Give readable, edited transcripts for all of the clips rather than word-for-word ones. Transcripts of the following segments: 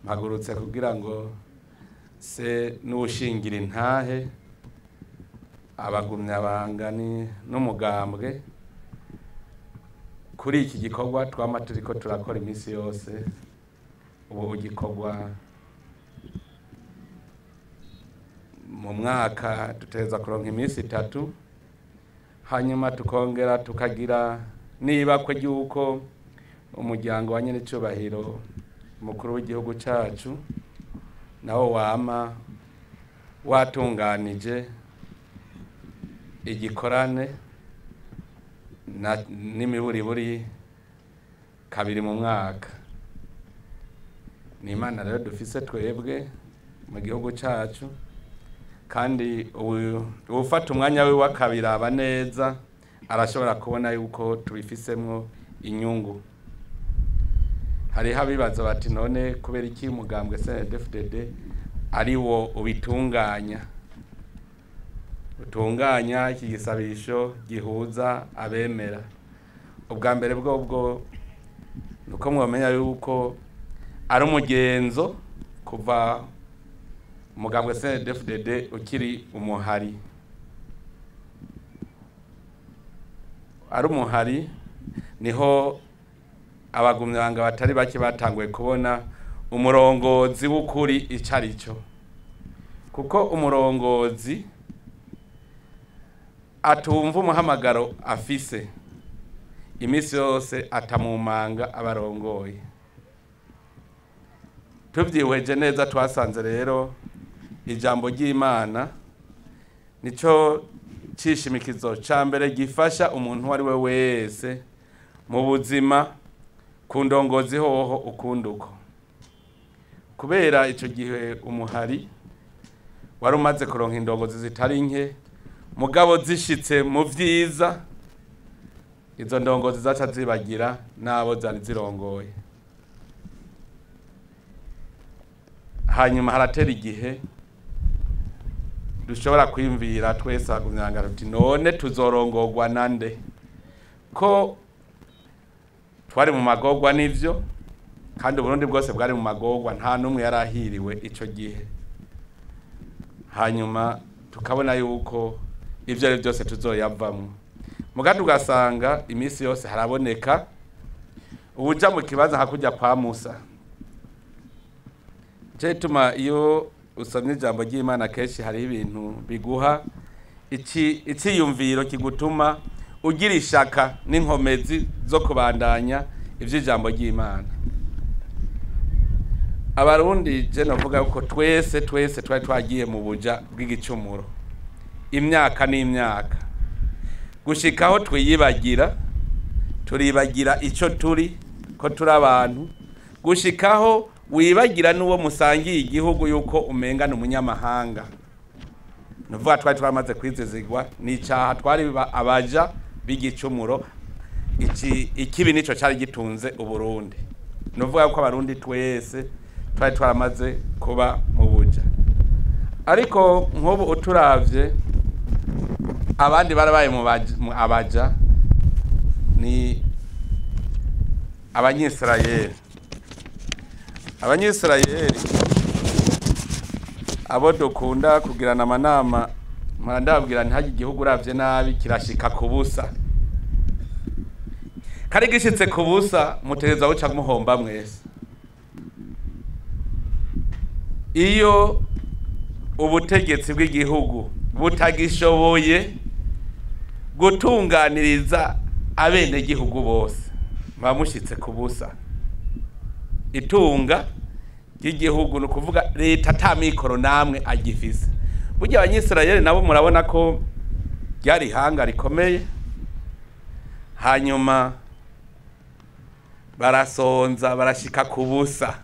Mpagurutse kugira ngo se n'ushingira intahe abagumyabanga n'umugambwe kuri iki gikorwa twama turiko turakora iminsi yose. Ubu gikorwa mu mwaka tuteza kuronka iminsi itatu, hanyuma tukongera tukagira niba kwe yuko umuryango wa nyenicubahiro umukuru w'igihugu cacu nawo wama watunganije igikorane n'imiburiburi kabiri mu mwaka. Ni Imana rero dufise twebwe mu gihugu cacu, kandi uwufata umwanya we wakabiraba neza arashobora kubona yuko tubifisemwo inyungu. Hariho abibaza bati none kubera iki umugambwe CNDD-FDD ari wo ubitunganya, utunganya iki gisabisho gihuza abemera? Ubwa mbere bwobwo nuko mwomenya yuko ari umugenzo kuva umugambwe CNDD-FDD ukiri umuhari, ari umuhari niho abagumyabanga batari bake batanguye kubona umurongozi w'ukuri icarico, kuko umurongozi atumva umuhamagaro afise iminsi yose atamumanga abarongoye. Tuvyihweje neza twasanze rero ijambo ry'Imana nico cishimikizo ca mbere gifasha umuntu uwo ari we wese mu buzima ku ndongozi hoho ukunduko. Kubera ico gihe umuhari wari umaze kuronka indongozi zitari nke, mugabo zishitse mu vyiza izo ndongozi zaca zibagira nabo zari zirongoye. Hanyuma haratera igihe dushobora kwiyumvira twese abagumyabanga tuti none tuzorongorwa nande ko twari mu magorwa? Nivyo, kandi Uburundi bwose bwari mu magorwa, nta numwe yarahiriwe ico gihe. Hanyuma tukabona yuko ivyo ari byose tuzoyavamwo, muga tugasanga iminsi yose haraboneka ubuja mu kibanza hakurya kwa Musa. Cetuma iyo usomye ijambo ry'Imana kenshi hariho ibintu biguha iciyumviro kigutuma ugira ishaka n'inkomezi zo kubandanya ivy'ijambo ry'Imana. Abarundi je navuga ko twese twese twari twagiye mu buja bw'igicumuro imyaka n'imyaka, gushikaho twiyibagira, turibagira ico turi ko turi abantu, gushikaho wibagira n'uwo musangiye igihugu yuko umengana umunyamahanga. Nuvuga twari twamaze kwizezigwa n'icaha, twari abaja b'igicumuro, ikibi nico cari gitunze Uburundi. Nuvuga ko abarundi twese twari twaramaze kuba mu buja. Ariko nk'ubu uturavye abandi barabaye mu abaja ni Abanyisirayeli. Abanyisirayeli abo dukunda kugirana amanama, mpora ndababwira nti harya igihugu uravye nabi kirashika ku busa, kari gishitse ku busa mutegerezwa guca muhomba mwese. Iyo ubutegetsi bw'igihugu butagishoboye gutunganiriza abenegihugu bose, muba mushitse ku busa. Itunga ry'igihugu ni ukuvuga leta ata mikoro namwe agifise. Burya Abanyisirayeli nabo murabona ko ryari ihanga rikomeye, hanyuma barasonza barashika ku busa,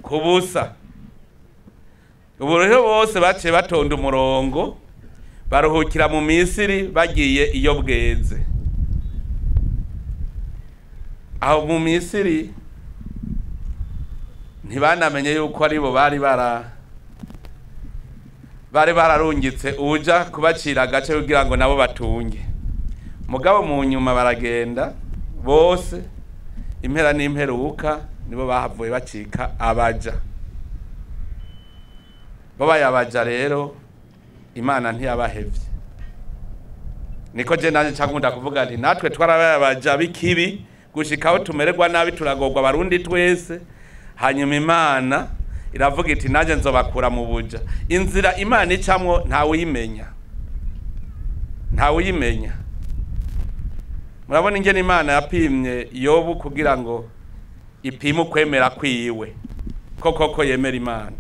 ku busa. Ubu rero bose baciye batonda umurongo baruhukira mu Misiri bagiye iyo bweze. Aho mu Misiri ntibanamenye yuko aribo bari Bari bararungitse uja kubacira agace kugira ngo nabo batunge. Mugabo mu nyuma baragenda bose, impera n'imperuka nibo bahavuye bacika abaja. Babaye abaja rero, Imana ntiyabahevye. Niko je nanje cakunda kuvuga nti natwe twarabaye abaja b'ikibi gushika aho tumererwa nabi, turagorwa Abarundi twese. Hanyuma Imana iravuga iti nanjye nzobakura mu buja. Inzira Imana icamwo ntawuyimenya, ntawuyimenya. Murabona ingene Imana yapimye Yobu kugira ngo ipime ukwemera kwiwe, ko koko yemera Imana.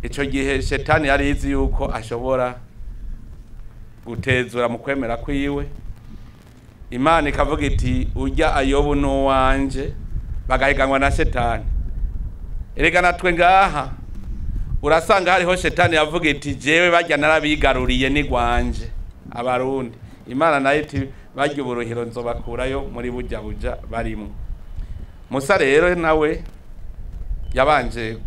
Ico gihe Shetani yari izi yuko ashobora gutezura mu kwemera kwiwe. Imana ikavuga iti urya Ayobu n'uwanje, bagahiganwa na Shetani. Erega natwe ngaha urasanga hariho Shetani yavuga iti jewe barya narabigaruriye nigwanje Abarundi. Imana nayo iti barya uburuhiro nzobakurayo muri burya buja barimo. Musa rero nawe yabanje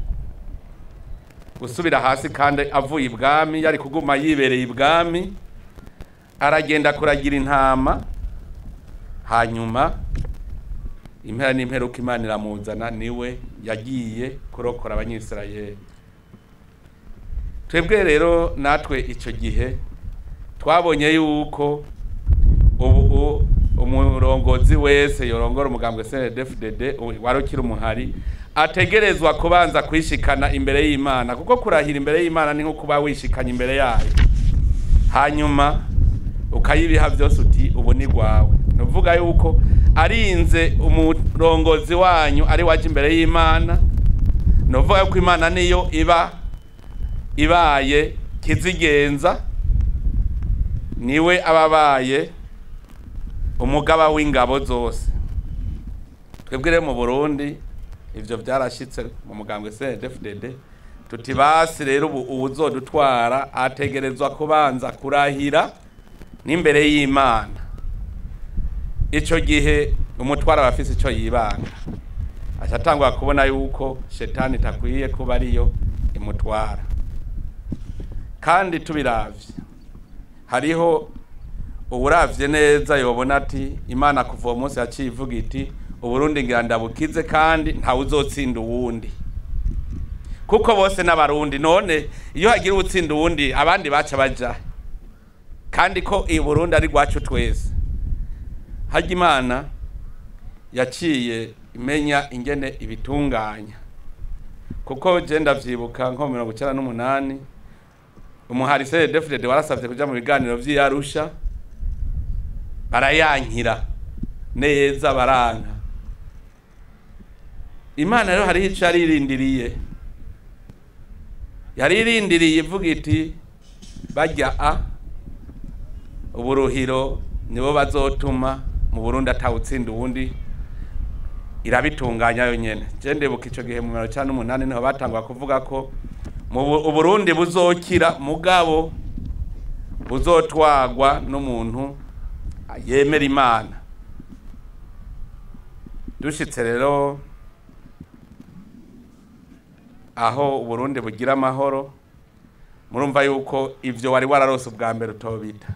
gusubira hasi, kandi avuye ibwami, yari kuguma yibereye ibwami, aragenda kuragira intama. Hanyuma impera n'imperuka Imana iramuzana, niwe yagiye kurokora Abanyisirayeli. Twebwe rero natwe ico gihe twabonye yuko ubu umurongozi wese yorongora umugambwe CNDD-FDD wari ukiri umuhari ategerezwa kubanza kwishikana imbere y'Imana, kuko kurahira imbere y'Imana ni nko kuba wishikanye imbere yayo, hanyuma ukayibiha byose uti ubu ni gwawe. Nuvuga yuko arinze umurongozi wanyu ari waje imbere y'Imana, nuvuga yuko Imana niyo iba ibaye kizigenza, niwe ababaye umugaba w'ingabo zose. Twebwe rero mu Burundi ivyo vyarashitse mu mugambwe CNDD-FDD, tuti basi rero ubu uwuzodutwara ategerezwa kubanza kurahira n'imbere y'Imana. Ico gihe umutwara abafise ico yibanga, acatangura kubona yuko Shetani itakwiye kuba ariyo imutwara. Kandi tubiravye, hariho uwuravye neza yobona ati Imana kuva uwo munsi yaciye ivuga iti Uburundi ngira ndabukize, kandi ntawe uzotsinda uwundi, kuko bose n'Abarundi. None iyo hagira uwutsinda uwundi, abandi baca baja, kandi ko i Burundi ari rwacu twese. Harya Imana yaciye imenya ingene ibitunganya, kuko je ndavyibuka nko mu 98 umuhari CNDD-FDD warasavye kuja mu biganiro vy'i Arusha, barayankira neza, baranka. Imana rero hariho ico yaririndiriye, yaririndiriye ivuga iti barya a uburuhiro nibo bazotuma mu Burundi atawutsinda uwundi. Irabitunganya yonyene. Je ndibuka ico gihe mu 98 niho batangwa kuvuga ko mu Uburundi buzokira, mugabo buzotwagwa n'umuntu yemera Imana. Dushitse rero aho Uburundi bugira amahoro, murumva yuko ivyo wari wararose ubwa mbere utobita.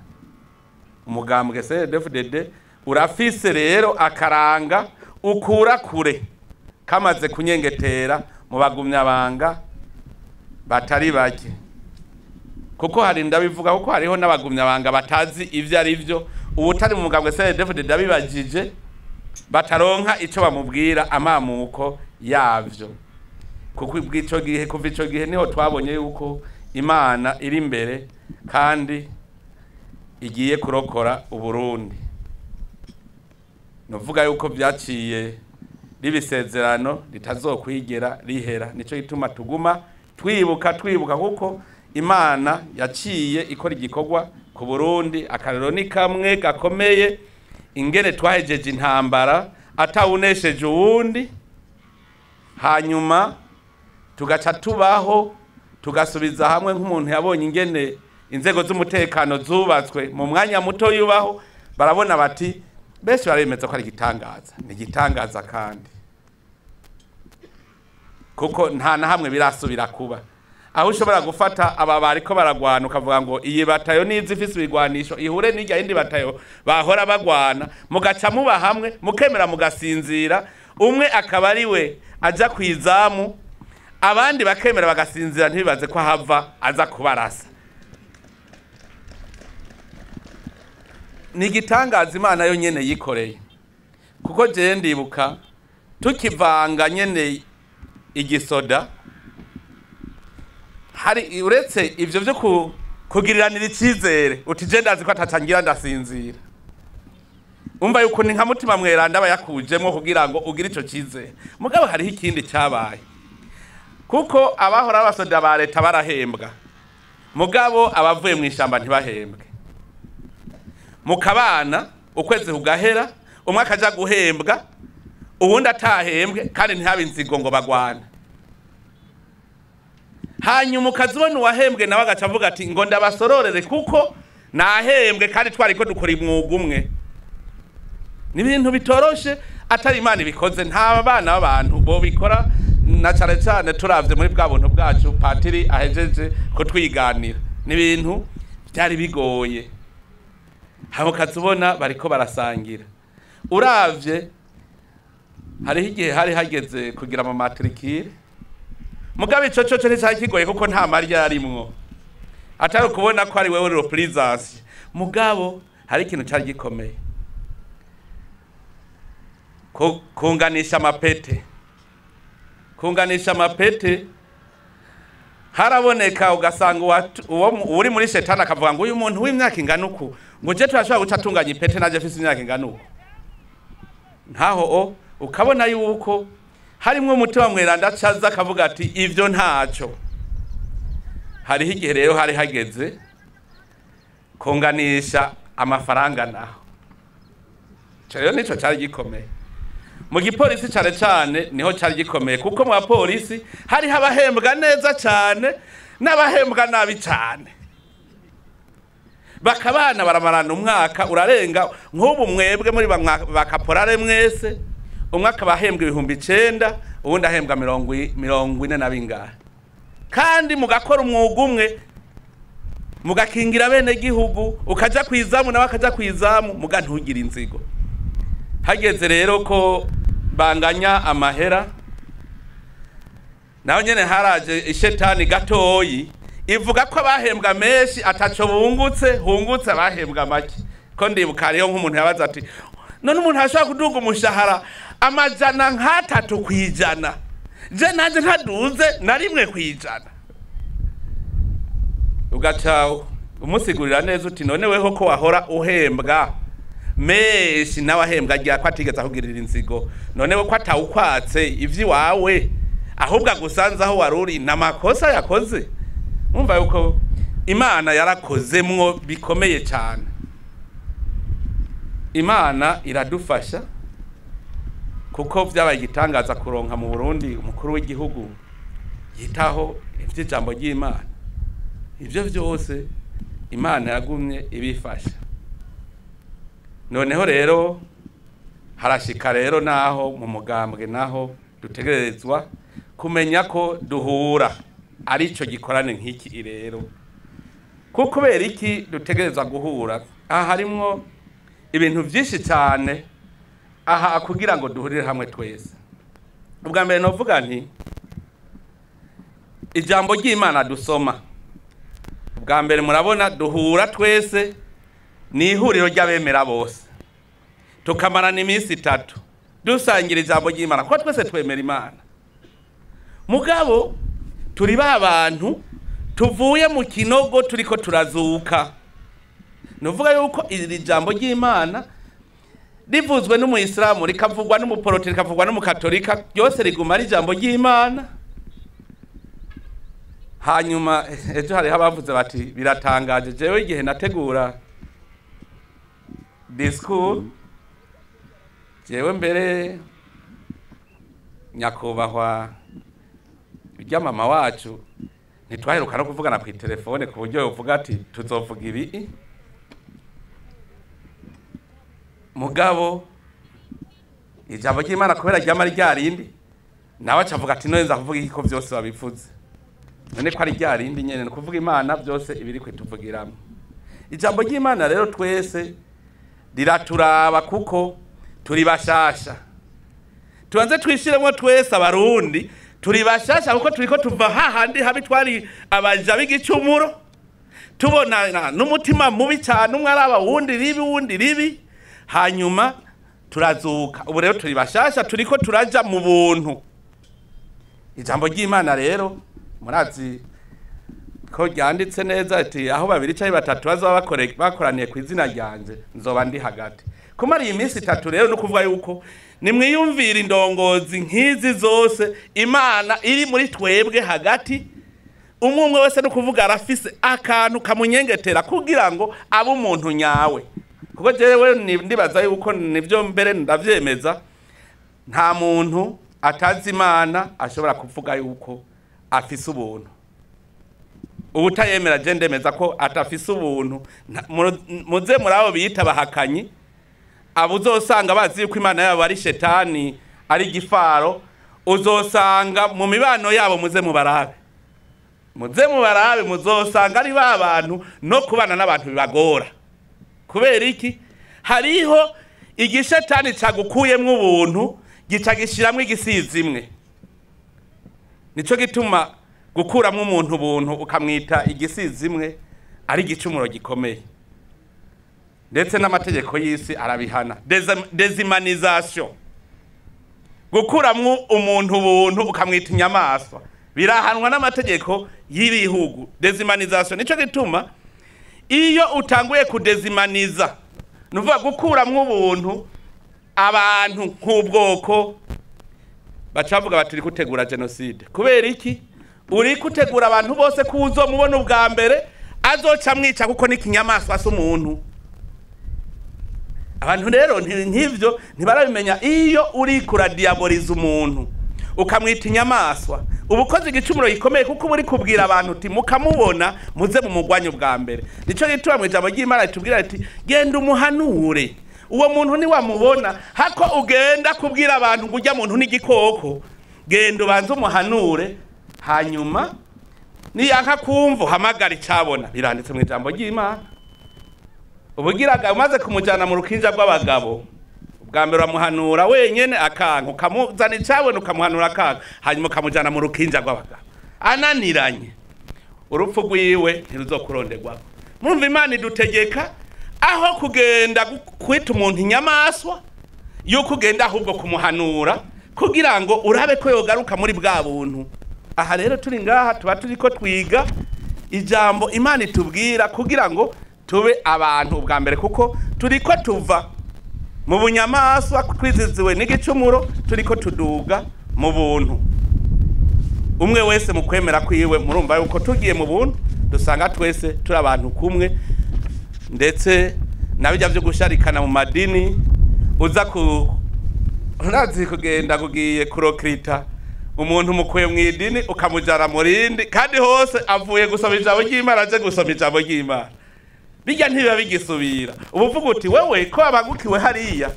Umugambwe CNDD-FDD urafise rero akaranga ukura kure kamaze kunyengetera mu bagumyabanga batari bake, kuko hari, ndabivuga kuko hariho n'abagumyabanga batazi ivyo ari vyo. Uwutari mu mugambwe CNDD-FDD abibajije bataronka ico bamubwira amamuko yavyo, kuko bw'ico gihe, kuva ico gihe niho twabonye yuko Imana iri imbere kandi igiye kurokora Uburundi. Novuga yuko vyaciye ribisezerano ritazokwigera rihera. Nico gituma tuguma twibuka, twibuka, kuko Imana yaciye ikora igikorwa ku Burundi. Akarero ni kamwe gakomeye, ingene twahejeje intambara atawunesheje uwundi, hanyuma tugaca tubaho, tugasubiza hamwe. Nk'umuntu yabonye ingene inzego z'umutekano zubatswe mu mwanya muto yubaho, barabona bati, benshi baremeza ko ari igitangaza. Ni igitangaza kandi kuko nta na hamwe birasubira kuba. Aho ushobora gufata aba bariko baragwana ukavuga ngo iyi batayo nizi ifise ibigwanisho ihure n'irya yindi batayo bahora bagwana, mugaca muba hamwe mukemera mugasinzira, umwe akaba ari we aja kwizamu abandi bakemera bagasinzira ntibibaze ko hava aza kubarasa. Ni igitangaza Imana yo nyene yikoreye, kuko jewe ndibuka tukivanga nyene igisoda, hari uretse ivyo vyo kugiriranira icizere uti je ndazi ko atacangira ndasinzira, umva yuko ni nka mutima mweranda aba yakujemwo kugira ngo ugire ico cizere. Mugabo hariho ikindi cyabaye, kuko abahora abasoda ba leta barahembwa, mugabo abavuye mu ishamba ntibahembwe. Mukabana ukwezi kugahera, umwe akaja guhembwa uwundi atahembwe, kandi ntihabe inzigo ngo bagwane. Hanyuma ukazibona uwahembwe nawe agaca avuga ati ngo ndabasororere kuko nahembwe kandi twariko dukora umwuga umwe. Ni ibintu bitoroshe atari Imana ibikoze, nta bana b'abantu bo bikora, na cane cane turavye muri bwa buntu bwacu patiri ahejeje kutwiganira. Ni ibintu byari bigoye. Hamo kazubona bariko barasangira. Uravye hariho igihe hari hageze kugira ama matricule, mugabe ico coco nticari kigoye kuko nta marya yarimwo, atari kubona ko ari wewe represence. Mugabo hari ikintu cari gikomeye, kunganisha amapete. Kunganisha amapete haraboneka ugasanga uwo uri muri shetani akavuga ngo uyu muntu w'imyaka ingana uku, ngo je turashobora guca atunganya ipete naje mfise imyaka ingana uku. Nkaho o ukabona yuko harimwo umutima mweranda acaza akavuga ati ivyo ntaco. Hariho igihe rero hari hageze kunganisha amafaranga naho. Ico rero nico cari gikomeye. Mu gipolisi cane cane niho cari gikomeye, kuko mu bapolisi hariho abahembwa neza cane n'abahembwa nabi cane. Bakabana baramarana umwaka urarenga, nk'ubu mwebwe muri bakaporare mwese, umwe akaba ahembwa 9,000 uwundi ahembwa 40 na bingahe, kandi mugakora umwuga umwe, mugakingira bene gihugu, ukaja kwizamu nawe akaja kwizamu, muga ntugira inzigo. Hageze rero ko banganya amahera, naho nyene haraje ishetani gatoyi ivuga ko abahembwa menshi ataco bungutse, hungutse abahembwa make. Ko ndibuka rero nk'umuntu yabaza ati none umuntu ashobora kuduga umushahara 300%, je nanje ntaduze na 1%. Ugaca umusigurira neza uti none weho ko wahora uhembwa menshi nawe ahembwa agira ko atigeze akugirira inzigo, none we ko atawukwatse ivy'iwawe ahubwo agusanze aho waruri n'amakosa yakoze. Umva yuko Imana yarakozemwo bikomeye cyane. Imana iradufasha kuko vyabaye igitangaza kuronka mu Burundi umukuru w'igihugu yitaho ivy'ijambo ry'Imana. Ivyo vyose Imana yagumye ibifasha. Noneho rero harashika rero naho mu mugambwe naho dutegerezwa kumenya ko duhura arico gikorane nk'iki rero. Kuko kubera iki dutegerezwa guhura, aha harimwo ibintu vyinshi cyane aha kugira ngo duhurire hamwe twese. Ubwa mbere novuga nti ijambo ry'Imana dusoma, ubwa mbere murabona duhura twese ni ihuriro ry'abemera bose, tukamarana iminsi 3 dusangira ijambo ry'Imana kuko twese twemera Imana. Mugabo turi ba bantu tuvuye mu kinogo turiko turazuka. Nuvuga yuko iri jambo ry'Imana rivuzwe n'umuyisilamu, rikavugwa n'umuporoti, rikavugwa n'umukatolika, ryose riguma ari ijambo ry'Imana. Hanyuma ejo hariho abavuze bati biratangaje, jewe igihe nategura discours, jewe mbere nyakubahwa irya mama wacu ntitwaheruka no kuvugana ku telefone ku buryo yovuga ati tuzovuga ibi. Mugabo ijambo ry'Imana kubera ryama ryarindi, nawe acavuga ati none nza kuvuga iki ko vyose babivuze. None ko ari rya rindi nyene, ni kuvuga Imana byose ibiri kwituvugiramo. Ijambo ry'Imana rero twese riraturaba kuko turi bashasha. Tubanze twishiremo twese abarundi turi bashasha, kuko turiko tuva hahandi habi twari abaja b'igicumuro, tubona n'umutima mubi cyane, umwe araba wundi ribi wundi ribi, hanyuma turazuka. Ubu rero turi bashasha, turiko turaja mu buntu. Ijambo ry'Imana rero murazi ko ryanditse neza ati aho babiri cyangwa batatu bazaba bakoraniye ku izina ryanje nzoba ndi hagati. Kumara iyi minsi itatu rero no kuvuga yuko nimwiyumvira indongozi nk'izi zose, Imana iri muri twebwe hagati, umwe umwe wese no kuvuga arafise akantu kamunyengetera kugira ngo abe umuntu nyawe. Kuko jewe ndibaza yuko nivyo mbere ndavyemeza, nta muntu atazi Imana ashobora kuvuga yuko afise ubuntu. Ubutayemera je ndemeza ko atafise ubuntu. Muze muri abo biyita bahakanyi, abo uzosanga bazi yuko Imana yabo ari shetani, ari gifaro, uzosanga mu mibano yabo muze mubarabe. Muze mubarabe, muzosanga ari ba bantu no kubana n'abantu bibagora. Kubera iki? Hariho igishetani cagukuyemwo ubuntu, gica gishiramwo igisizi imwe. Nico gituma gukuramwo umuntu ubuntu ukamwita igisizi imwe ari igicumuro gikomeye. Ndetse n'amategeko y'isi arabihana. Dezimanization. Gukuramwo umuntu ubuntu ukamwita inyamaswa birahanwa n'amategeko y'ibihugu. Dezimanization. Nico gituma iyo utanguye kudezimaniza, nuvuga gukuramwo ubuntu abantu nk'ubwoko, bacavuga bati uri gutegura genocide. Kubera iki? Uri gutegura abantu bose ko uzomubona ubwa mbere azoca mwica, kuko ni kinyamaswa se umuntu. Abantu rero nk'ivyo ntibarabimenya. Iyo uri kuradiaboliza umuntu ukamwita inyamaswa, ubukoze igicumuro gikomeye, kuko uri kubwira abantu uti mukamubona muze mu mugwanyo bwa mbere. Nico gituma mu ijambo ry'Imana ritubwira ati genda umuhanure uwo muntu ni wamubona, hako ugenda kubwira abantu ngo ujya muntu n'igikoko, genda ubanze umuhanure, hanyuma niyanka kumva uhamagara icabona. Biranditse mu ijambo ry'Imana. Ubugiraga umaze kumujana mu rukinja rw'abagabo, ubwa mbere uramuhanura wenyene akanka, ukamuzana icabona ukamuhanura akanka, hanyuma ukamujana mu rukinja rw'abagabo. Ananiranye, urupfu rwiwe ntiruzokuronderwako. Murumva Imana idutegeka aho kugenda kwita umuntu inyamaswa, yuko ugenda ahubwo kumuhanura kugira ngo urabe ko yogaruka muri bwa buntu. Aha rero turi ngaha tuba turiko twiga ijambo Imana itubwira kugira ngo tube abantu ubwa mbere, kuko turiko tuva mu bunyamaswa twiziziwe n'igicumuro, turiko tuduga mu buntu. Umwe wese mu kwemera kwiwe, murumva yuko tugiye mu buntu dusanga twese turi abantu kumwe, ndetse nabijya byo gusharikana mu madini. Uza ku urazi kugenda kugiye kurokrita umuntu mukuye mu idini ukamujara mu rindi, kandi hose avuye gusoma ijambo ry'Imana aje gusoma ijambo ry'Imana, bijya ntibiba bigisubira. Ubuvuga uti wewe ko abagukiwe hariya,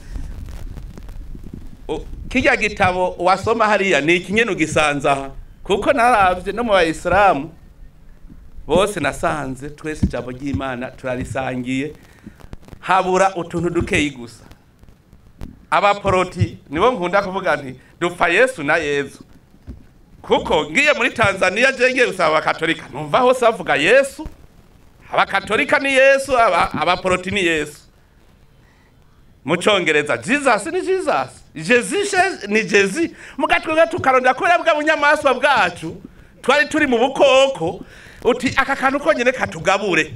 kijya gitabo wasoma hariya ni ikinyene ugisanza aha. Kuko naravye no mu bayisilamu bose nasanze twese ijambo ry'Imana turarisangiye, habura utuntu dukeyi gusa. Abaporoti nibo nkunda kuvuga nti dupfa Yesu na Yezu, kuko ngiye muri Tanzania je ngiye gusaba abakatolika numva hose bavuga Yesu. Abakatolika ni Yesu, abaporoti ni Yesu. Mu Congereza Jesus ni Jesus, Jesus ni Jesus. Mugatwe tukarondera kubera bwa bunyamaswa bwacu twari turi mu bukoko, uti aka kantu konyene katugabure,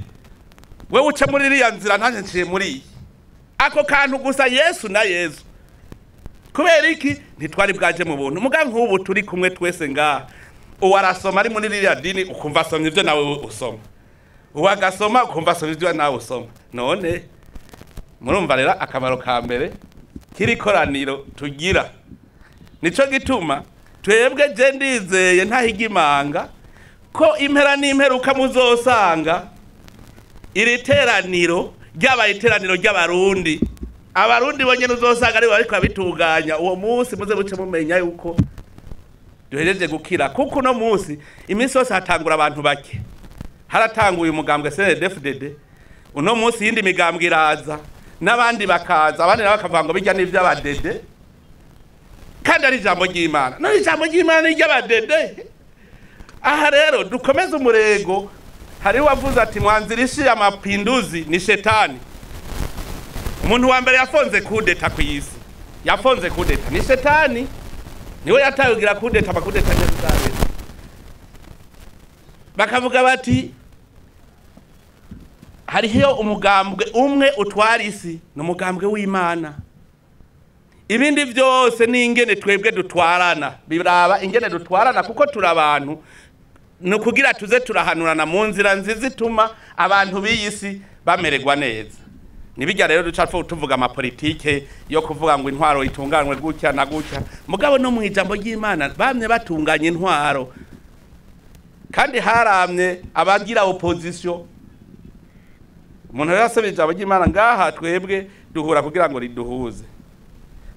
wewe uce muri iriya nzira nanjye nciye muri iyi. Ako kantu gusa Yesu na Yezu. Kubera iki? Ntitwari bwaje mu buntu. Muga nk'ubu turi kumwe twese ngaha, uwarasoma ari muri ririya dini ukumva asomye ibyo nawe usoma, uwagasoma ukumva asomye ibyo nawe usoma. None murumva rero akamaro ka mbere kiri koraniro tugira. Nico gituma twebwe je ndizeye ntahigimanga ko impera n'imperuka muzosanga iri teraniro ryabaye iteraniro ry'abarundi. Abarundi bonyene uzosanga ari bariko babitunganya. Uwo munsi muze buce mumenya yuko Duhejeje gukira, kuko uno munsi iminsi yose hatangura abantu bake. Haratanguye umugambwe CNDD-FDD, uno munsi yindi migambwe iraza n'abandi bakaza, abandi nabo bakavuga ngo bijya n'ivy'abadede, kandi ari ijambo ry'Imana. None ijambo ry'Imana ni iry'abadede? Aha rero dukomeze umurego. Hari wavuze ati mwanzirishi amapinduzi ni shetani. Umuntu wa mbere yafonze kudeta kw'isi, yafonze kudeta ni shetani, niwe yatayogira kudeta, amakudeta nyazabera. Bakavuga bati hariho umugambwe umwe utwara isi, ni umugambwe w'Imana. Ibindi byose ni ingene twebwe dutwarana, biraba ingene dutwarana, kuko turi abantu. Ni ukugira tuze turahanurana mu nzira nziza ituma abantu b'iyi si bamererwa neza. Nibijya rero duca tuvuga amapolitike yo kuvuga ngo intwaro itunganwe gutya na gutya, mugabo no mu ijambo ry'Imana bamye batunganya intwaro, kandi haramye abagira opposition. Umuntu rero asaba ijambo ry'Imana ngaha, twebwe duhura kugira ngo riduhuze.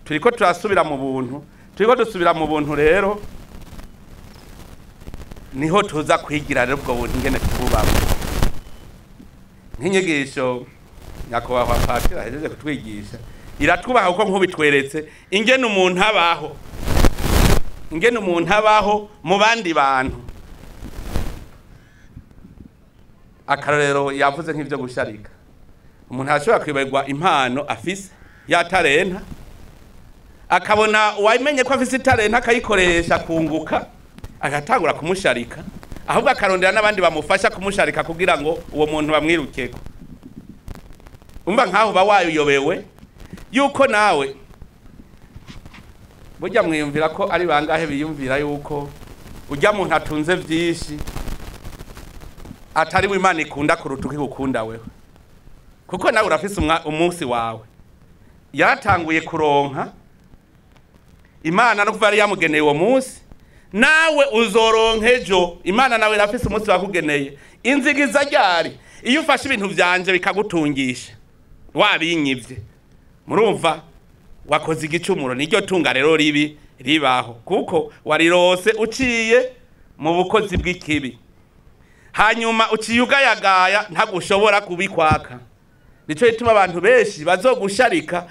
Turiko turasubira mu buntu, turiko dusubira mu buntu rero niho tuza kwigira rero ubwo buntu ingene tububamo. Nk'inyigisho nyakubahwa Patiri ahejeje kutwigisha iratwubaha, kuko nk'ubitweretse ingene umuntu abaho, ingene umuntu abaho mu bandi bantu. Akarorero yavuze nk'ivyo gusharika, umuntu arashobora kwibagirwa impano afise ya talenta, akabona uwamenye ko afise italenta akayikoresha kunguka, agatangura kumusharika, ahubwo akarondera n'abandi bamufasha kumusharika kugira ngo uwo muntu bamwirukeko. Umva nkaho uba wayobewe yuko nawe burya mwiyumvira ko ari bangahe biyumvira yuko urya muntu atunze vyinshi atari we Imana ikunda kuruta uko igukunda wewe, kuko nawe urafise umunsi wawe. Yaratanguye kuronka Imana no kuva yari yamugeneye uwo munsi, nawe uzoronka ejo. Imana nawe irafise umunsi wakugeneye. Inzigiza ryari iyo ufashe ibintu vyanje bikagutungisha wabinyivye, murumva wakoze igicumuro. Niryo tunga rero ribi ribaho, kuko warirose uciye mu bukozi bw'ikibi, hanyuma uciye ugayagaya ntagushobora kubikwaka. Nico gituma abantu benshi bazogusharika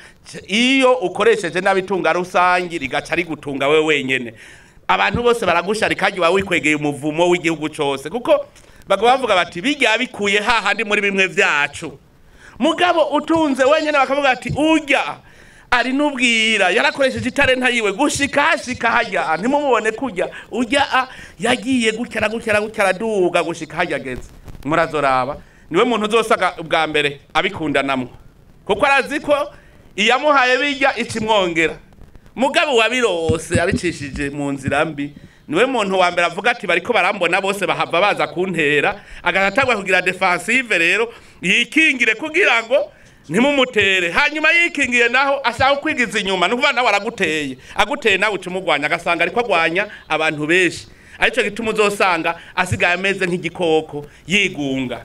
iyo ukoresheje nabi itunga rusangi rigaca rigutunga wewe wenyene. Abantu bose baragusharika, hagiye wikwegeye umuvumo w'igihugu cose, kuko bagaba bavuga bati bijya bikuye hahandi muri bimwe vyacu. Mugabo utunze wenyene bakavuga ati urya ari nubwira yarakoresheje italenta yiwe gushika hashika hajya, ntimumubone kurya urya yagiye gutya gutya gutya araduga gushika hajya ageze. Murazoraba niwe muntu uzosaga ubwa mbere abikundanamwo, kuko arazi ko iyamuhaye bijya ikimwongera. Mugabo wabirose abicishije mu nzira mbi niwe muntu wa mbere avuga ati bariko barambona bose bahava baza kuntera, agatangwa kugira defensive rero yikingire kugira ngo ntimumutere. Hanyuma yikingiye naho ashaka kwigiza inyuma, nukuva nawe araguteye, aguteye nawe ucumugwanya, agasanga ariko agwanya abantu benshi. Arico gituma uzosanga asigaye ameze nk'igikoko yigunga.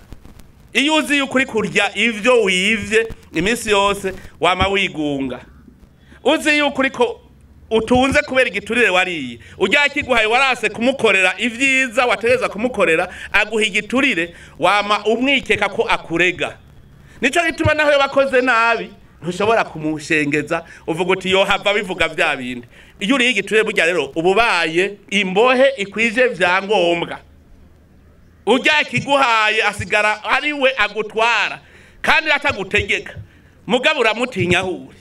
Iyo uzi yuko uri kurya ivyo wivye iminsi yose wama wigunga, uzi yuko uriko utunze kubera igiturire wariye, ujya kiguhaye warase kumukorera ivyiza wategeza kumukorera, aguha igiturire wama umwikeka ko akurega. Nico gituma naho yabakoze nabi ntushobora kumushengeza uvuga uti yo hava bivuga vya bindi. Iyo uriye igiturire burya rero ububaye imbohe ikwije vyangombwa. Ujya kiguhaye asigara ari we agutwara kandi atagutegeka, mugabo uramutinya hure.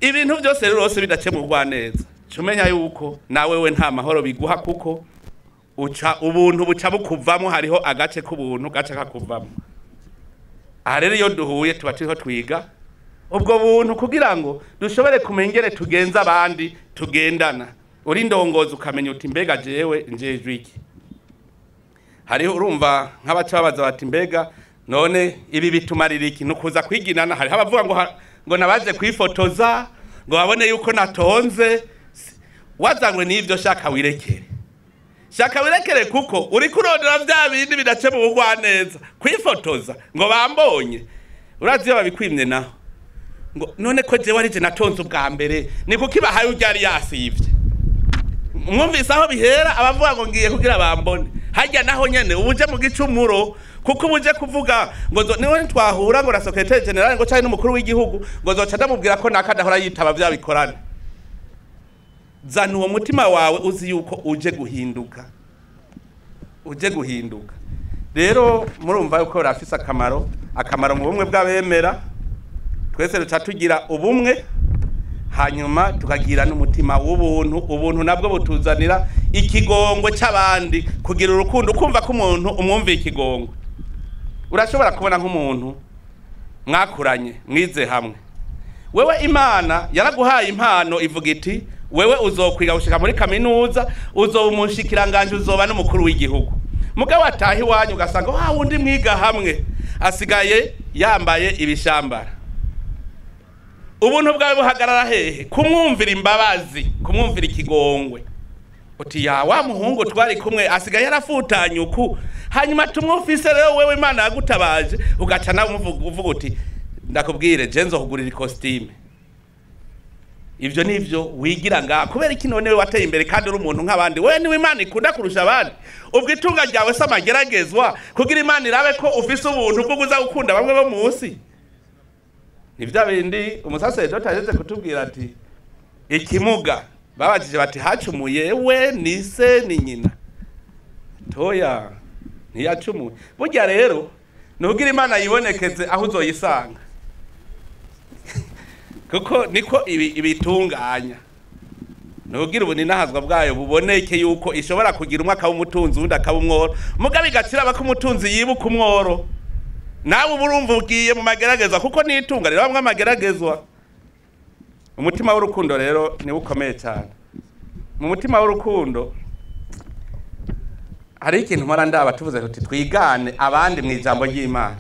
Ibintu byose rero bidakemurwa neza, cumenya yuko nawe we nta mahoro biguha, kuko uca ubuntu buca bukuvamo. Hariho agace k'ubuntu gace kakuvamo. Aha rero iyo duhuye tuba turiho twiga ubwo buntu kugira ngo dushobore kumenya ingene tugenza abandi tugendana. Uri ndongozi ukamenya uti mbega jewe njejwe iki. Hariho urumva nk'abaca babaza bati mbega none ibi bitumarira iki? Nukuza kwiginana. Hariho abavuga ngo nabaje kwifotoza ngo babone yuko natonze. Wazanywe n'ivyo, shaka wirekere, shaka wirekere, kuko uri kurondera vya bindi bidace mu bugwaneza. Kwifotoza ngo bambonye, urazi iyo babikwimye naho ngo none ko jewe ari je natonze ubwa mbere, ni kuki bahaye urya yari yasivye? Mwumvise aho bihera, abavuga ngo ngiye kugira bambone. Hajya naho nyene ubuje mu gicumuro, kuko ubuje kuvuga ngo niwe twahura ngo na secrétaire général ngo cyane n'umukuru w'igihugu ngo zoca ndamubwira ko nakadahora yitaba vya bikorane. Zana uwo mutima wawe uzi yuko uje guhinduka, uje guhinduka. Rero murumva yuko rafise akamaro, akamaro mu bumwe bw'abemera. Twese duca tugira ubumwe, hanyuma tukagira n'umutima w'ubuntu. Ubuntu nabwo butuzanira ikigongwe c'abandi, kugira urukundo, kumva ko umuntu umwumviye ikigongwe. Urashobora kubona nk'umuntu mwakuranye mwize hamwe, wewe Imana yaraguhaye impano ivuga iti wewe uzokwiga gushika muri kaminuza, uzoba umushikiranganje, uzoba n'umukuru w'igihugu. Mugabo ataha iwanyu ugasanga wa wundi mwiga hamwe asigaye yambaye ibishambara. Ubuntu bwawe buhagarara hehe? Kumwumvira imbabazi, kumwumvira ikigongwe. Uti ya wa muhungu twari kumwe asigaye yarafutanye uku, hanyuma tumwufise rero wewe Imana yagutabaje, ugaca nawe uvuga uti ndakubwire je nzokugurira ikositime. Ivyo nivyo wigira nga kubera iki none wateye imbere kandi uri umuntu nk'abandi? Wewe niwe Imana ikunda kurusha abandi. Ubwo itunga ryawe se amageragezwa kugira Imana irabe ko ufise ubuntu bwo kuza gukunda bamwe bo munsi. Ni vya bindi umusaseredoti aje kutubwira ati ikimuga babajije bati hacumuye we ni se ni nyina? Toya, ntiyacumuye. Burya rero nugira Imana yibonekeze aho uzoyisanga, kuko niko ibitunganya. Nugira ubuninahazwa bwayo buboneke yuko ishobora kugira umwe akaba umutunzi undi akaba umworo, mugabo igacira abaka umutunzi yibuka umworo. Nawe uba urumva ugiye mu mageragezwa, kuko nitunga rero bamwe amageragezwa. Umutima w'urukundo rero niwo ukomeye cyane. Mu mutima w'urukundo hari ikintu mpora ndaba tuvuze tuti twigane abandi mu ijambo ry'Imana.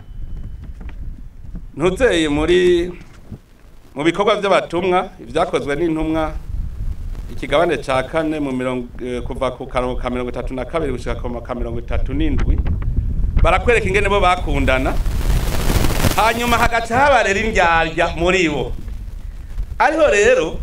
Ntuzeye muri mu bikorwa by'abatumwa ibyakozwe n'intumwa ikigabane ca 4 mu mirongo kuva ku karongo ka 32 gushika ku ka 37, barakwereka ingene bo bakundana, hanyuma hagaca habarera indyarya muri bo. Ariho rero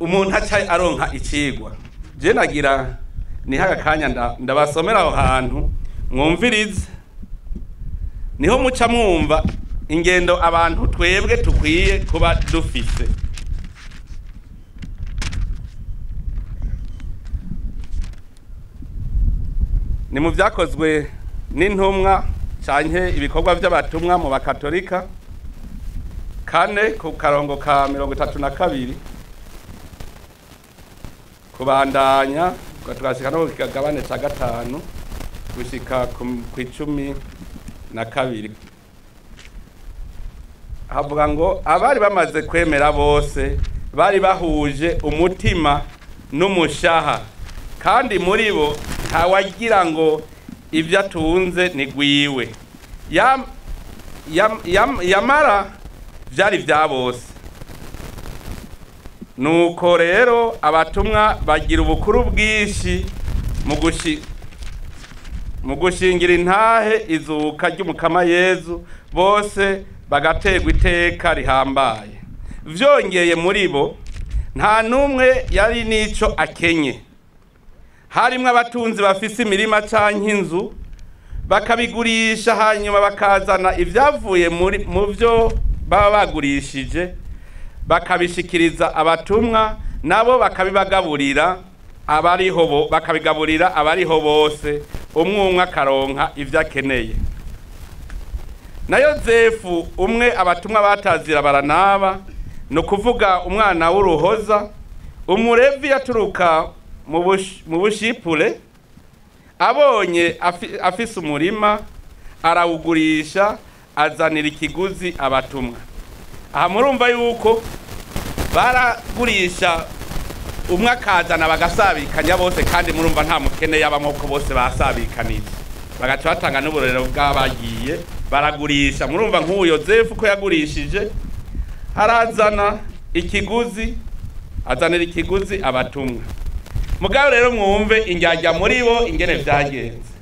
umuntu aca aronka icigwa. Je nagira ni haka kanya ndabasomera aho hantu mwumvirize, niho muca mwumva ingendo abantu twebwe tukwiye kuba dufise. Ni mu vyakozwe n'intumwa canke ibikorwa by'abatumwa mu bakatolika 4 ku karongo ka 32 kubandanya tugashika no ku kigabane ca 5 gushika ku 12. Havuga ngo abari bamaze kwemera bose bari bahuje umutima n'umushaha, kandi muri bo ntawagira ngo ibyo atunze ni gwiwe. Yamara vyari vya bose. Nuko rero abatumwa bagira ubukuru bwinshi mu gushingira intahe izuka ry'umukama Yezu, bose bagaterwa iteka rihambaye. Vyongeye muri bo nta numwe yari nico akenye. Harimwo abatunzi bafise imirima canke inzu bakabigurisha, hanyuma bakazana ivyavuye mu vyo baba bagurishije bakabishikiriza abatumwa, nabo bakabibagaburira abariho bo, bakabigaburira abariho bose, umwe umwe akaronka ivyo akeneye. Na Yozefu umwe abatumwa batazira Baranaba, no kuvuga umwana w'uruhoza, umurevi yaturuka mu bushipure, abonye afise umurima arawugurisha azanira ikiguzi abatumwa. Aha murumva yuko baragurisha umwe akazana bagasabikanya bose, kandi murumva nta mukene yabamwo ko bose basabikanije, bagaca batanga n'uburorero bw'abagiye baragurisha. Murumva nk'uwo Yozefu ko yagurishije arazana ikiguzi, azanira ikiguzi abatumwa. Mugabo rero mwumve injyajya muri bo ingene vyagenze.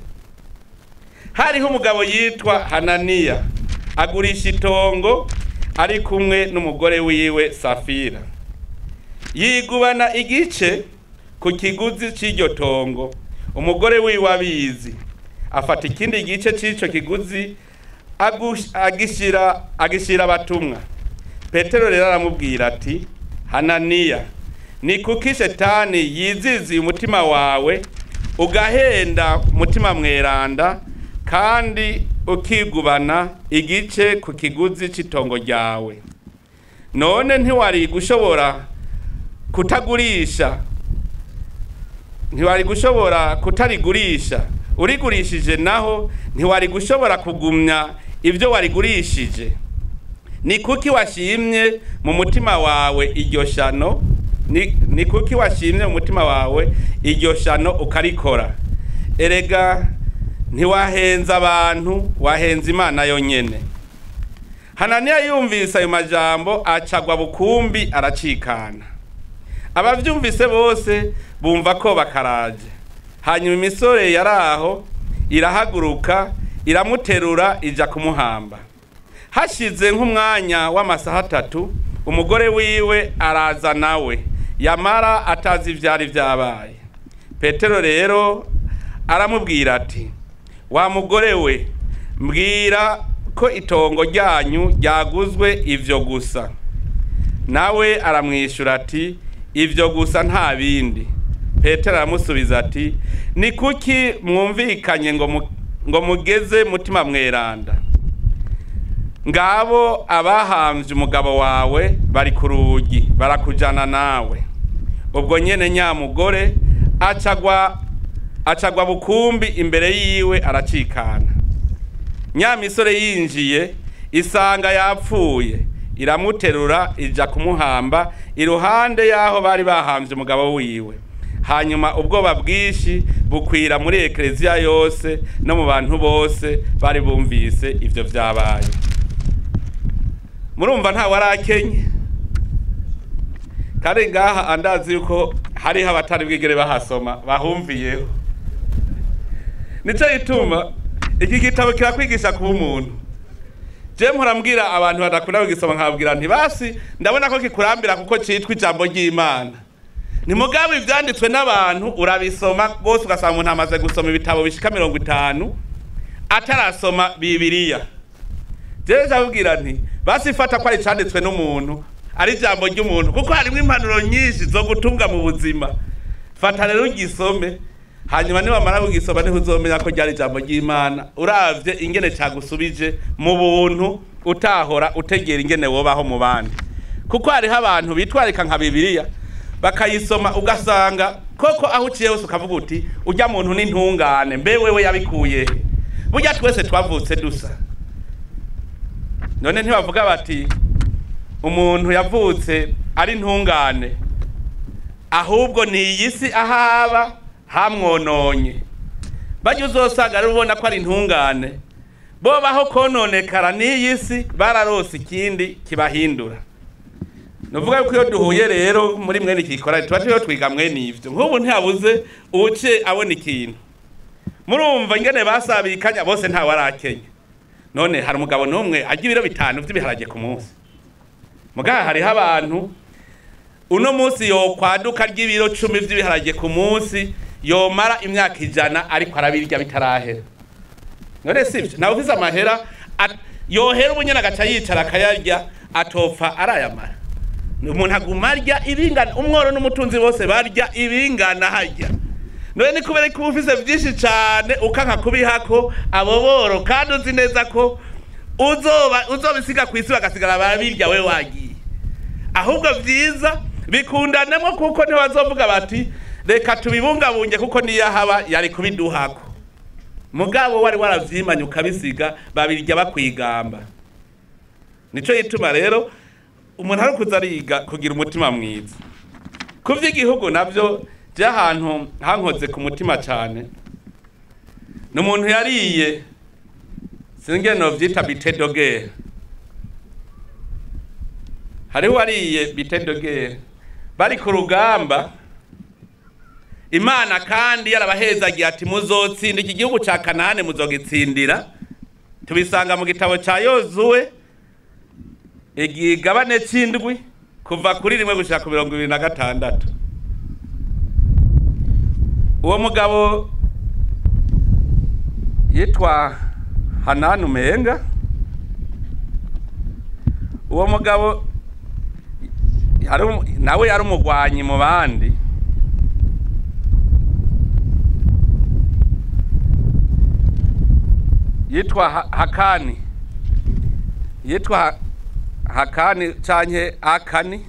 Hariho umugabo yitwa Hananiya agurisha itongo ari kumwe n'umugore wiwe Safira. Yigubana igice ku kiguzi c'iryo tongo, umugore wiwe abizi, afata ikindi gice c'ico kiguzi agishira abatumwa. Petero rero aramubwira ati: Hananiya, ni kuki Shetani yiziziye umutima wawe, ugahenda umutima mweranda, kandi ukigubana igice ku kiguzi c'itongo ryawe? None ntiwari gushobora kutagurisha, ntiwari gushobora kutarigurisha? Urigurishije naho ntiwari gushobora kugumya ibyo warigurishije? Ni kuki washimye mu mutima wawe iryo shano? Ni kuki washimye mu mutima wawe iryo shano ukarikora? Erega ntiwahenza abantu, wahenza Imana yonyene. Hananiya yumvise ayo majambo, acagwa bukumbi, aracikana. Abavyumvise bose bumva ko bakaraje. Hanyuma imisore yaraho irahaguruka, iramuterura, ija kumuhamba. Hashize nk'umwanya w'amasaha 3, umugore wiwe araza nawe, yamara atazi ivyari vyabaye. Petero rero aramubwira ati: wa mugore we, mbwira ko itongo ryanyu ryaguzwe ivyo gusa. Nawe aramwishura ati: ivyo gusa, nta bindi. Petero aramusubiza ati: ni kuki mwumvikanye ngo mugeze mutima mweranda? Ngabo abahamvye umugabo wawe bari ku rugi, barakujana nawe. Ubwo nyene nyamugore acagwa bukumbi imbere yiwe, aracikana. Nyamisore yinjiye isanga yapfuye, iramuterura, ija kumuhamba iruhande y'aho bari bahamvye umugabo wiwe. Hanyuma ubwoba bwinshi bukwira muri ekleziya yose no mu bantu bose bari bumvise ivyo vyabaye. Murumva nta warakenye, kandi ngaha andazi yuko hariho abatari bwigere bahasoma bahumviyeho. Nico gituma iki gitabo kirakwigisha kuba umuntu. Je mpora mbwira abantu badakunda kugisoma, nkababwira nti: basi ndabona ko kikurambira kuko citwa ijambo ry'Imana. Ni mugabo ivyanditswe n'abantu urabisoma rwose, ugasanga umuntu amaze gusoma ibitabo bishika 50 atarasoma Bibiliya. Jewe ndababwira nti: basi fata ko ari icanditswe n'umuntu, ari ijambo ry'umuntu, kuko harimwo impanuro nyinshi zo gutunga mu buzima. Fata rero ugisome, hanyuma niwamara kugisoma niho uzomenya ko ryari ijambo ry'Imana, uravye ingene cagusubije mu buntu utahora utegera ingene wobaho mu bandi. Kuko hariho abantu bitwarika nka Bibiliya bakayisoma, ugasanga koko aho uciye hose ukavuga uti: urya muntu n'intungane, mbe wewe yabikuye he? Burya twese twavutse dusa. None ntibavuga bati umuntu yavutse ari intungane, ahubwo ni iyi si ahaba hamwononye? Bajya uzosanga rero ubona ko ari intungane, bo baho kononekara n'iyi si, bararose ikindi kibahindura. Nuvuga yuko iyo duhuye rero muri mwene iki gikorane tuba turiho twiga mwene ivyo. Nk'ubu ntihabuze uwuce abona ikintu. Murumva ingene basabikanya bose, nta warakenye. None hari umugabo n'umwe arya ibiro 5 vy'ibiharage ku munsi? Mugaha hariho abantu uno munsi yokwaduka ry'ibiro 10 vy'ibiharage ku munsi, yomara imyaka 100 ariko arabirya bitarahera. None sivyo? Nawe ufise amahera yohera ubunyene agaca yicara akayarya, atopfa arayamara. Umuntu aguma arya ibingana, umworo n'umutunzi bose barya ibingana harya. None ni kubera ko ufise vyinshi cane ukanka kubihako abo boro, kandi uzi neza ko uzoba uzobisiga kw'isi bagasigara barabirya we wagiye? Ahubwo vyiza bikundanemo, kuko ntibazovuga bati: reka tubibungabunge, kuko niyo haba yari kubiduhako. Mugabo wari waravyimanye ukabisiga, babirya bakwigamba. Nico gituma rero umuntu ari kuza ariga kugira umutima mwiza. Ku vy'igihugu navyo, by'ahantu hankoze ku mutima cane ni umuntu yariye, singe no vyita butin de guerre. Hariho uwariye butin de guerre bari ku rugamba, Imana kandi yarabahezagiye ati: muzotsinda iki gihugu ca Kanani, muzogitsindira. Tubisanga mu gitabo ca Yozuwe, igigabane c'indwi, ku Kuva kuri 1 gushika ku 26. Uwo mugabo yitwa Hanani Umenga. Uwo mugabo nawe yari umugwanyi mu bandi. Yitwa Hakani. Yitwa Hakani canke Akani.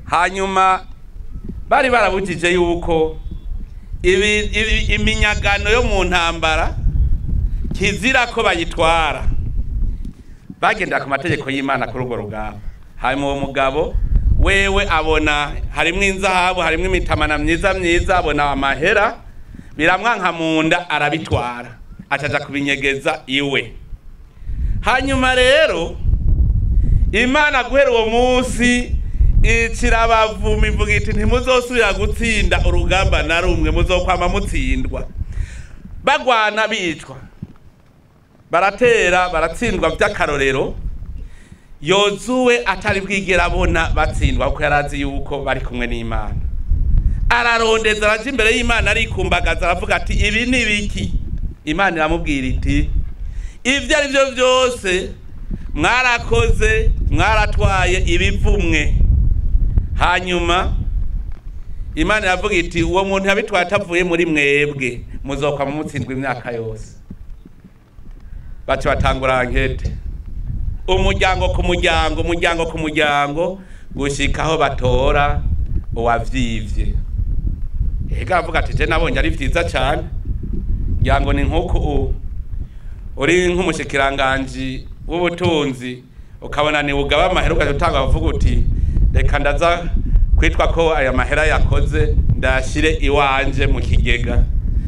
Hanyuma bari barabujije yuko iminyagano yo mu ntambara kizira ko bayitwara. Bagenda ku mategeko y'Imana kuri urwo rugamba. Hanyuma uwo mugabo wewe abona harimwo inzahabu, harimwo imitamana myiza myiza, abona amahera, biramwanka munda arabitwara, acaja kubinyegeza iwe. Hanyuma rero Imana guhera uwo munsi ikirabavuma ivuga iti ntimuzosubira gutsinda urugamba na rumwe, muzokwama mutsindwa. Bagwana bicwa, baratera baratsindwa by'akarorero. Yozuwe atari bwigera abona batsindwa kuko yarazi yuko bari kumwe n'Imana. Ararondeza araje imbere y'Imana arikumbagaza aravuga ati ibi ni biki? Imana iramubwira iti ibyo ari byo byose mwarakoze, mwaratwaye ibivumwe. Hanyuma Imana iravuga iti uwo muntu yabitwaye atavuye muri mwebwe, muzokwama mutsindwa imyaka yose. Baca batangura ankete, umuryango ku muryango, umuryango ku muryango, gushika aho batora uwavyivye. Ega avuga ati je nabonye ari vyiza cane, ngira ngo ni nkuko uri nk'umushikiranganji w'ubutunzi ukabona ni ugaba amahera ugatanga bavuga uti reka ndaza kwitwa ko aya mahera yakoze ndashire iwanje mu kigega.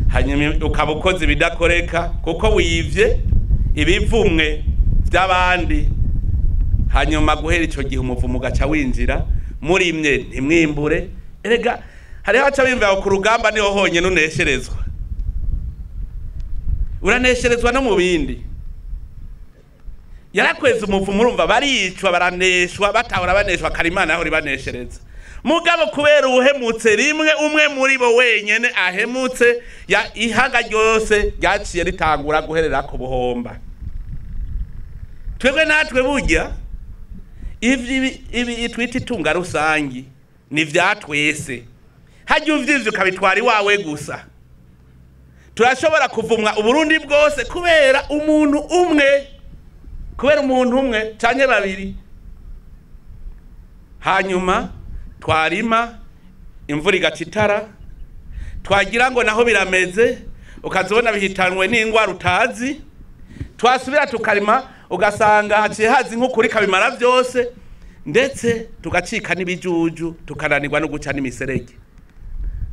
Hanyuma ukaba ukoze ibidakoreka kuko wivye ibivumwe by'abandi. Hanyuma guhera ico gihe umuvumo ugaca winjira murimye ntimwimbure. Erega hariho abaca bimva ku rugamba niho honyene unesherezwa, uranesherezwa no mu bindi. Yarakweza umuvumo, urumva baricwa baraneshwa, batahora baneshwa Karimana aho ribaneshereza. Mugabo kubera ubuhemutse rimwe umwe muri bo wenyene ahemutse, ya ihaga ryose ryaciye ritangura guherera ku buhomba. Twebwe natwe burya ibi twita itunga rusangi ni vyatwese. Hajya uvyivye ukabitwara iwawe gusa. Turashobora kuvumwa Uburundi bwose kubera umuntu umwe, kubera umuntu umwe canke babiri. Hanyuma twarima imvura igacitara, twagira ngo naho birameze ukazibona bihitanwe n'ingwara utazi. Twasubira tukarima ugasanga haciye hazi nk'ukuri kabimara byose, ndetse tugacika n'ibijuju tukananirwa no guca n'imiserege.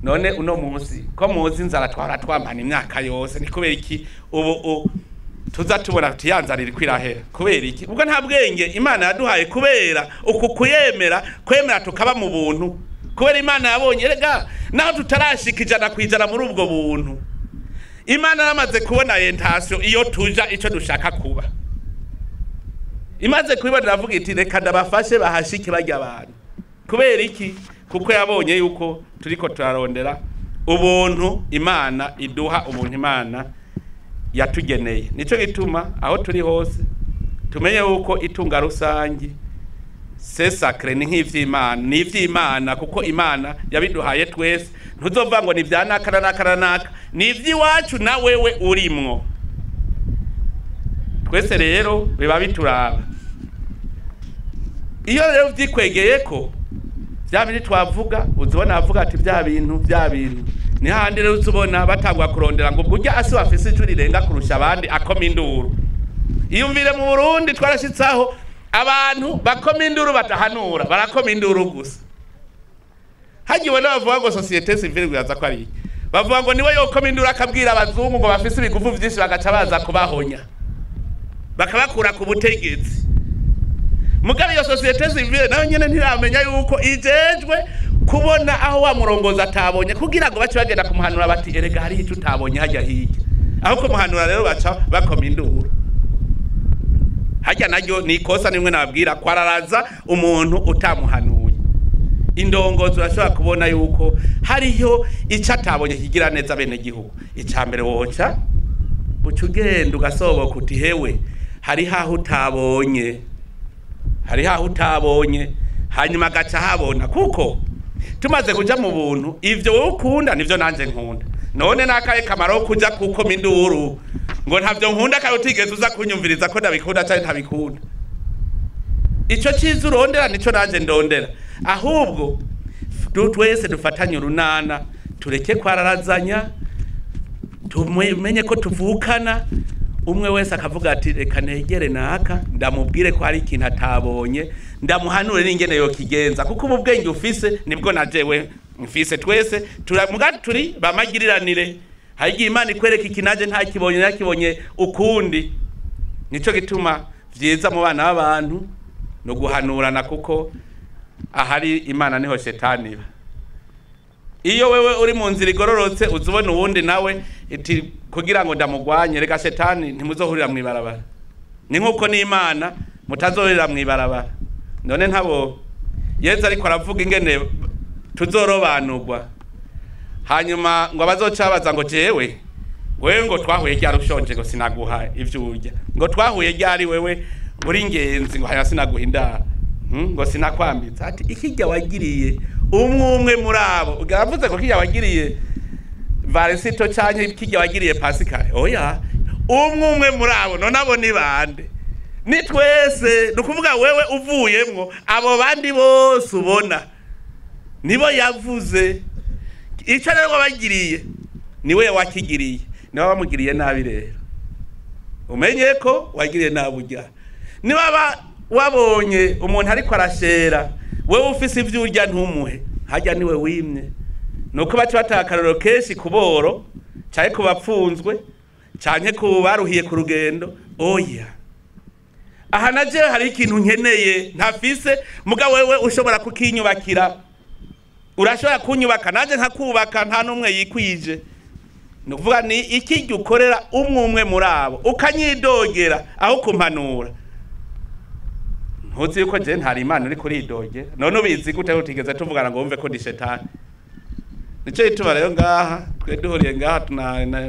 None uno munsi ko muzi inzara twara twamana imyaka yose, ni kubera iki ubu tuza tubona tuti ya nzara iriko irahera? Kubera iki? Ubwo nta bwenge Imana yaduhaye, kubera uku kuyemera, kwemera tukaba mu buntu. Kubera Imana yabonye erega naho tutarashika 100% muri ubwo buntu, Imana yaramaze kubona intention iyo tuja ico dushaka kuba. Imaze kubibona iravuga iti reka ndabafashe bahashike barya abantu. Kubera iki? Kuko yabonye yuko turiko turarondera ubuntu Imana iduha, ubuntu Imana yatugeneye. Nico gituma aho turi hose tumenye yuko itunga rusangi c'est sacré, ni nk'ivy'Imana, ni ivy'Imana kuko Imana yabiduhaye twese. Ntuzova ngo ni vya naka na naka na naka, ni ivy'iwacu na wewe urimwo. Twese rero biba bituraba. Iyo rero vyikwegeye ko vya bindi twavuga, uzibona avuga ati vya bintu vya bintu ni handi rero uzibona batangwa kurondera ngo burya asi wafise ijwi rirenga kurusha abandi akoma induru. Iyumvire mu Burundi twarashitsaho abantu bakoma induru batahanura, barakoma induru gusa. Hagiwe n'abavuga ngo société civile guyaza ko ari bavuga ngo niwe yokoma induru akabwira abazungu ngo bafise ibiguvu vyinshi bagaca baza kubahonya bakabakura ku butegetsi. Mugabe iyo société civile nayo nyene ntiramenya yuko ijejwe kubona aho wa murongozi atabonye, kugira ngo bace bagenda kumuhanura bati erega hari ico utabonye hajya hirya. Aho kumuhanura rero baca bakoma induru. Harya naryo ni ikosa nimwe nababwira kwararaza umuntu utamuhanuye. Indongozi urashobora kubona yuko hariho icyo atabonye kigira neza bene gihugu. Icya mbere woca uca ugenda ugasoboka uti hewe hari haho utabonye, hari haho utabonye, hanyuma agaca habona. Kuko tumaze kuja mu buntu, ivyo wowe ukunda nivyo nanje nkunda. None nakaye kamaro kuja kuko minduru ngo ntavyo nkunda kandi utigeze uza kunyumviriza ko ndabikunda canke ntabikunda. Ico ciza urondera nico nanje ndondera. Ahubwo twese dufatanye urunana, tureke kwararazanya, tumenye ko tuvukana. Umwe wese akavuga ati reka negere naka ndamubwire ko hari ikintu atabonye, ndamuhanure n'ingene yokigenza, kuko ubu bwenge ufise nibwo najewe mfise. Twese turamuga turi bamagiriranire. Hari igihe Imana ikwereka iki naje ntakibonye, nakibonye ukundi. Nico gituma vyiza mu bana b'abantu no guhanurana, kuko ahari Imana niho shetani iba. Iyo wewe uri mu nzira igororotse uzubona uwundi nawe iti kugira ngo ndamugwanye, reka shetani ntimuzohurira mw'ibarabara. Ni nkuko n'Imana mutazohurira mw'ibarabara. None ntabo Yezu ariko aravuga ingene tuzorobanurwa, hanyuma ngo abazocabaza ngo jewe wewe ngo twahuye ryari ushonje ngo sinaguha ivyo urya, ngo twahuye ryari wewe uri ingenzi ngo haya sinaguha indaro, ngo sinakwambitsa. Ati ikijya wagiriye umwe umwe muri abo, uravuze ko kijya wagiriye Varisito canke kijya wagiriye Pascal, oya umwe umwe muri abo. None abo ni bande? Ni twese. Nukuvuga wewe uvuyemwo abo bandi bose ubona nibo yavuze. Ico rero wabagiriye niwe wakigiriye, niba bamugiriye nabi rero umenye ko wagiriye nabi urya. Niba wabonye umuntu ariko arashera wewe ufise ivyo urya ntumuhe, harya niwe wimye. Nuko baca bataka akarorero kenshi ku boro canke ku bapfunzwe canke ku baruhiye ku rugendo. Oya, aha naje hari ikintu nkeneye ntafise, muga wewe ushobora kukinyubakira, urashobora kunyubaka naje nkakubaka, nta numwe yikwije. Nukuvuga ni iki ukorera umwe umwe muri abo ukanyidogera aho kumpanura. Ntuzi yuko je ntari Imana uri kuridogera? None ubizi gute utigeze tuvugana ngo wumve ko ndi shetani? Nico gituma rero ngaha twe duhuriye ngaha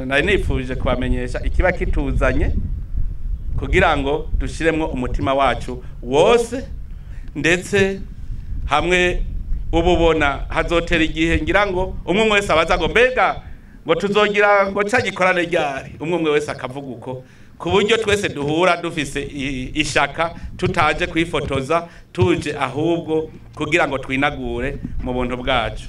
nari nifuje kubamenyesha ikiba kituzanye kugira ngo dushiremwo umutima wacu wose, ndetse hamwe ububona hazotera igihe ngira ngo umwe wese abaza ngo mbega ngo tuzogira ngo ca gikorane ryari, umwe wese akavuga uko, ku buryo twese duhura dufise ishaka, tutaje kwifotoza, tuje ahubwo kugira ngo twinagure mu buntu bwacu.